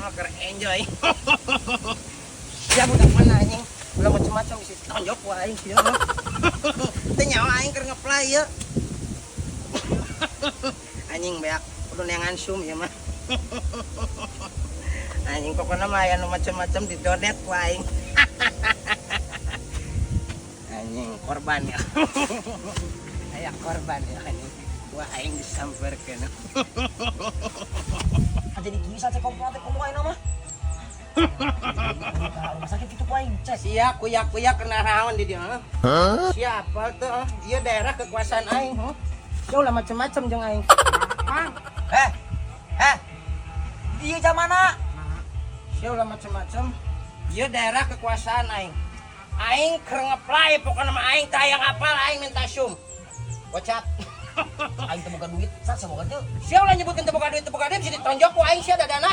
mah keur enjoy. Sia budak mana, anjing? Ulah macam-macam, bisa tonjok ku aing sia. Teu nyawa aing keur ngeplay ieu. Anjing, beak kudu neangan sum ieu mah. Anjing, pokoknya mah aya nu macam-macam didodet ku aing. Anjing, korban ya. Aya korban ya, anjing. Wah, aing disamperkeun. Jadi gini saja kompor teh kumaha ayeuna mah? Rumah sakit gitu ku aing, cek. Sia kuyak-kuyak kena naon di dieu? Siapa tuh? Ieu daerah kekuasaan aing, huh? Sia ulah macem-macem jeung aing. Eh. Eh. Ieu zamana. Sia ulah macem-macem. Ieu daerah kekuasaan aing. Aing keur ngeplay, pokoknya mah aing teh hayang apal, aing minta sum. Gocap. Aing teu boga duit, sak boga teu. Sia ulah nyebutkeun teu boga duit, teu boga duit, bisa ditonjok ku aing sia dadana.